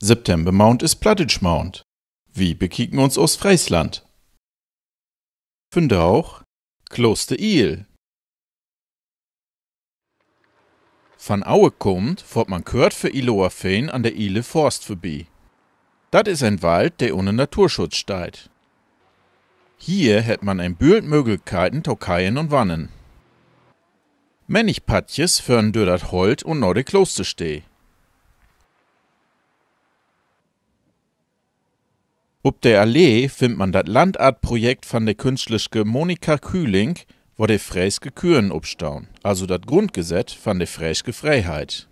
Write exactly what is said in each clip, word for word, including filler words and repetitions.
Septembermaand is Plattdüütschmaand. Wi bekieken uns Oostfreesland. Vundaag: Klooster Ihl. Van Aue kaamt fohrt man kört vör Ihloer Fehn an de Ihler Forst vörbi. Dat is en Wald, de unner Naturschutz steiht. Hier hett man en Bült Mööglichkeiten to keien un wannern. Männig Paddjes föhren dör dat Holt un na de Kloosterstee. Op de Allee finnt man dat Landartprojekt van de Künstlerske Monika Kühling, wor de freeske Kühen opstahn, also dat Grundgesett van de freeske Freeheit.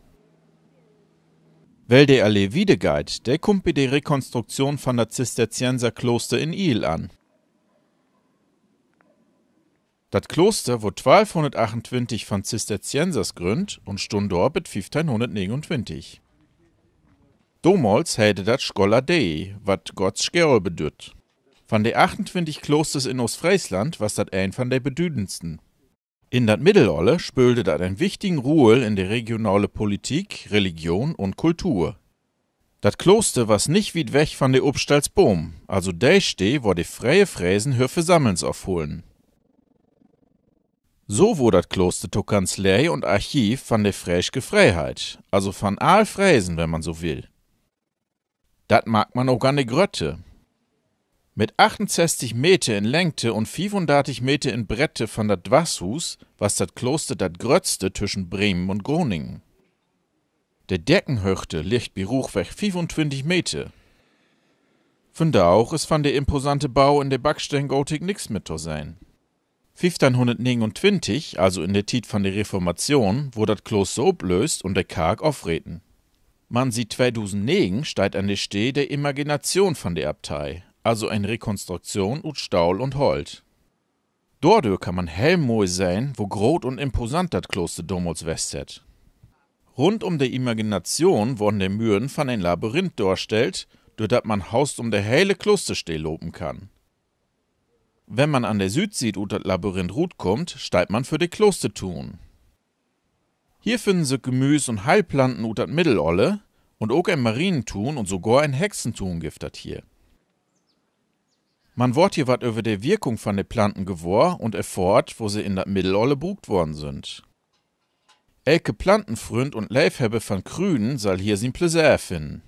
Well de Allee wiedergeiht, de kummt bi de Rekonstruktion van dat Zisterzienserklooster in Ihl an. Dat Klooster wurr van Zisterziensers grünnt un stunn dor bit. Domals heet dat Schola Dei, wat Gotts School bedüüdt. Van de achtentwintig Kloosters in Oostfreesland was dat een van de bedüdensten. In dat Middelöller spööldde dat en wichtigen Rull in de regionale Politik, Religion un Kultur. Dat Klooster was nich wiet weg van de Opstalsboom, also de Stee, wor de free Fresen hör Versammeln afhollen. So wurr dat Klooster to Kanzlee un Archiv van de freeske Freeheit, also van all Fresen, wenn man so will. Dat markt man ok an de Grötte. Mit Meter in Längte un Meter in Breedte van dat Dwarshuus was dat Klooster dat gröttste tüschen Bremen un Groningen. De Deckenhöchte liggt bi ruchweg Meter. Vundaag is van de imposante Bau in de Backsteengotik nix mehr to sehn. Also in de Tiet van de Reformatschoon, wurr dat Klooster oplööst un de Kark ofreten. Man siet tweedusendnegen steiht an de Stee de Imaginatschoon van de Abtei, also en Rekonstruktschoon ut Stahl un Holt. Dordör kann man heel moi sehn, wo groot un imposant dat Klooster domals west hett. Rund um de Imaginatschoon worrn de Müren van en Labyrinth dorstellt, dör dat man haust um de hele Kloosterstee lopen kann. Wenn man an de Süüdsiet ut dat Labyrinth rutkummt, steiht man vör de Kloostertuun. Hier finnen sük Gemüüs- un Heilplanten ut dat Middelöller, un ok en Marientuun un sogor en Hexentuun gifft dat hier. Man word hier wat över de Wirkung van de Planten gewohr un erfohrt, wo se in dat Middelöller bruukt worrn sünd. Elke Plantenfründ un Leevhebber van Krüden sall hier sien Pläseer finnen.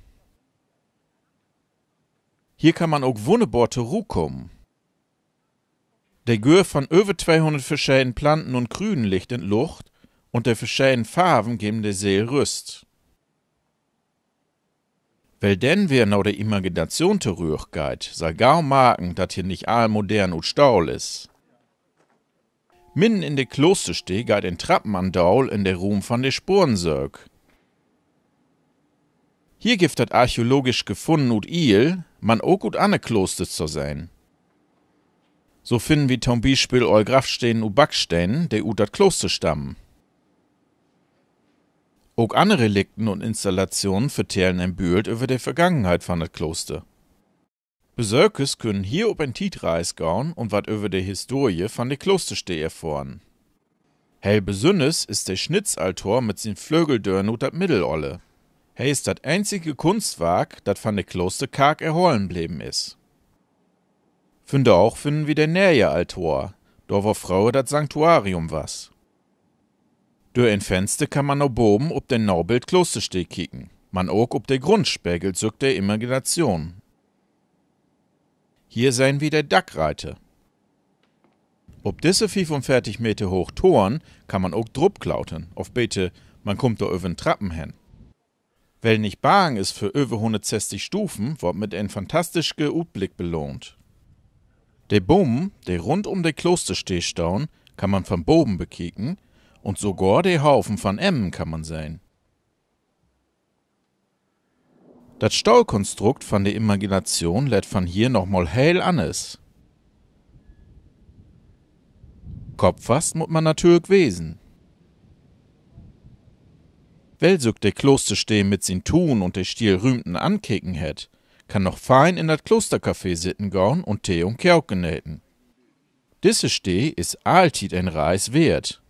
Hier kann man ok wunnerbor to Roh kamen. De Göör van över verscheden Planten un Krüden liggt in de Lucht, un de verscheden Farven geven de Seel Rüst. Well denn weer na de Imaginatschoon torügg geiht, sall gau marken, dat hier nich all modern ut Stahl is. Midden in de Kloosterstee geiht en Trappen andaal in de Ruum van de Sporensook. Hier gifft dat archäologisch Gefunnen ut Ihl, man ok ut anner Kloosters to sehn. So finnen wi to'n Bispeel oll Graffstenen ut Backsteen, de ut dat Klooster stammen. Ok anner Relikten un Installatschonen vertellen en Bült över de Vergangenheit van dat Klooster. Besökers könen hier op en Tietreis gahn un wat över de Historie van de Kloosterstee erfohren. Heel besünners is de Snitzaltor mit sien Flögeldören ut dat Middelöller. He is dat eenzige Kunstwark, dat van de Kloosterkark erholen bleven is. Vundaag finnen wi de nee'e Altor, dor wo fröher dat Sanktuarium was. Dör en Fenster kann man na boven op den Nabildkloosterstee kieken, man ok op de Grund spegelt sük de Imaginatschoon. Hier sehn wi de Dackreiter. Op disse Meter hoog Toorn kann man ok drupklautern, of beter, man kummt dor över Trappen hen. Well nich bang is för över Stufen, word mit en fantastiske Utblick belohnt. De Bomen, de rund um de Kloosterstee stahn, kann man van boven bekieken, un sogor de Haven van Emmen kann man sehn. Dat Stahlkonstrukt van de Imaginatschoon lett van hier noch mal heel anners. Koppfast mutt man natürlich wesen. Well sük de Kloosterstee mit sien Tuun un de still Rüümten ankeken hett, kann noch fein in dat Kloostercafé sitten gahn un Tee un Koken eten. Disse Stee is alltiet en Reis weert.